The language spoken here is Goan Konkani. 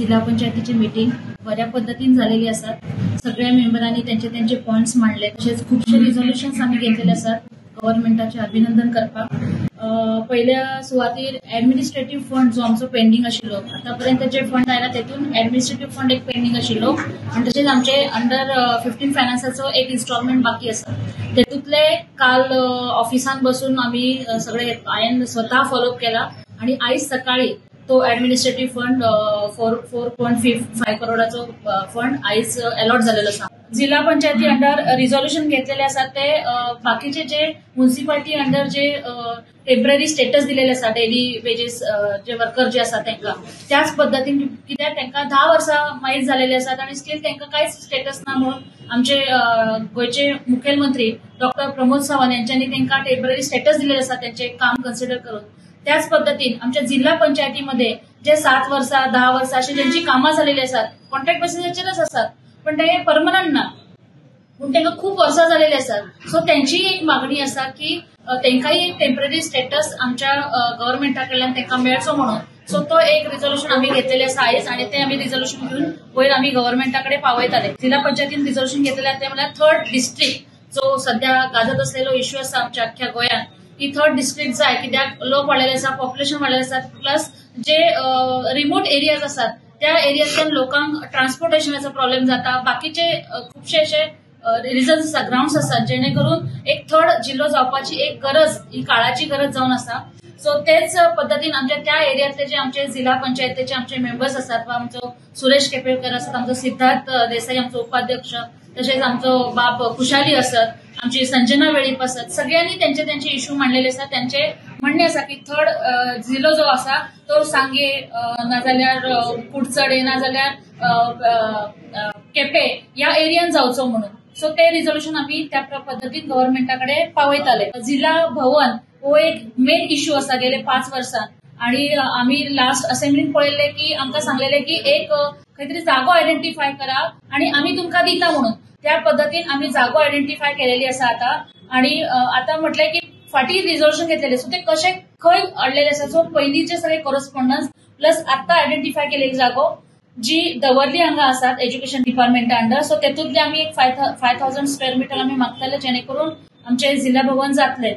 जिल्हा पंचायतीची मीटिंग बऱ्या पद्दतीन झालेली आसा. सगळ्या मेंबरांनी त्यांचे त्यांचे पॉयंट्स मांडले, तशेंच खुबशे रिझोल्युशन्स आमी घेतलेले आसात गव्हर्मेंटाचे अभिनंदन करपाक. पयल्या सुवातीर एडमिनिस्ट्रेटीव फंड जो आमचो पेंडींग आशिल्लो, आतापर्यंत जे फंड आयला तेतून एडमिनिस्ट्रेटीव फंड एक पेंडींग आशिल्लो आनी तशेंच आमचे अंडर 15 फायनान्साचो एक इन्स्टॉलमेंट बाकी आसा. तेतूंतले काल ऑफिसान बसून आमी सगळे हांवें स्वता फॉलोअप केला आनी आयज सकाळी तो एडमिनिस्ट्रेटीव फंड 4.5 करोडाचो फंड आयज अलॉट जालेलो आसा. जिल्हा पंचायती अंडर रिझोल्युशन घेतलेले आसा ते बाकीचे जे म्युन्सिपाल्टी अंडर जे टेम्पररी स्टेटस दिलेले आसा डेली वेजेस जे वर्कर जे आसा तांकां त्याच पद्दतीन, कित्याक तांकां 10 वर्सां मायज जालेले आसात आनी स्टील तांकां कांयच स्टेटस ना म्हणून आमचे गोंयचे मुखेलमंत्री डॉक्टर प्रमोद सावंत यांच्यांनी तांकां टेम्पररी स्टेटस दिलेले आसा त्यांचे काम कन्सिडर करून. त्याच पद्दतीन आमच्या जिल्हा पंचायतीमध्ये जे 7 वर्सां 10 वर्सां अशी ज्यांची कामां झालेली आसात कॉन्ट्रॅक्ट बेसिसाचेरच आसात पण ते परमनंट ना, पूण तांकां खूब वर्सां जालेली आसात. सो त्यांची एक मागणी आसा की तांकांय एक टेम्पररी स्टेटस आमच्या गव्हर्मेंटा कडल्यान तांकां मेळचो म्हणून. सो तो एक रिझोल्युशन आमी घेतलेले आसा आयज आनी ते आमी रिझोल्युशन घेवन वयर आमी गव्हर्मेंटा कडेन पावयताले. जिल्हा पंचायतीन रिझोल्युशन घेतलेले ते म्हळ्यार थर्ड डिस्ट्रिक्ट जो सध्या गाजत असलेलो इश्यू आसा आमच्या अख्ख्या गोंयांत, की थर्ड डिस्ट्रिक्ट जाय कित्याक लोक वाडलेले आसा, पॉप्युलेशन वाडलेले आसा, प्लस जे रिमोट एरियाज आसात त्या एरियांतल्यान लोकांक ट्रान्सपोर्टेशनाचो प्रॉब्लेम जाता, बाकीचे खुबशे अशे रिजन्स आसा, ग्रावंड्स आसात जेणे करून एक थर्ड जिल्लो जावपाची एक गरज, ही काळाची गरज जावन आसा. सो तेच पद्दतीन आमच्या त्या एरियांतले जे आमचे जिल्हा पंचायतीचे आमचे मेंबर्स आसात वा आमचो सुरेश केपेकर आसात, आमचो सिद्धार्थ देसाई आमचो उपाध्यक्ष, तशेंच आमचो बाब खुशाली आसत, आमची संजना वेळीप आसत, सगळ्यांनी त्यांचे त्यांचे इश्यू मांडलेले आसा. त्यांचे म्हणणे आसा की थर्ड जिल्लो जो आसा तो सांगे नाजाल्यार कुडचडे नाजाल्यार केपे ह्या एरियान जावचो म्हणून. सो ते रिझोल्युशन आमी त्या पद्दतीन गव्हर्मेंटा कडेन पावयताले. जिल्हा भवन हो एक मेन इश्यू आसा गेले 5 वर्सां आणि आमी लास्ट असेंब्लीन पळयल्ले की आमकां सांगलेले की एक खंय तरी जागो आयडेंटिफाय करा आणि आमी तुमकां दिता म्हणून. त्या पद्दतीन आमी जागो आयडेंटिफाय केलेली आसा आतां आणि आतां म्हटलें की फाटीं रिझोल्युशन घेतलेले, सो ते कशे खंय अडलेले आसा. सो पयलींचे सगळे कोरस्पॉन्डन्स प्लस आतां आयडेंटिफाय केलेली जागो जी दवर्ली हांगा आसात एज्युकेशन डिपार्टमेंटा अंडर, सो तेतूंतले आमी एक 5,000 स्क्वेअर मिटर आमी मागताले जेणे करून आमचे जिल्हा भवन जातले.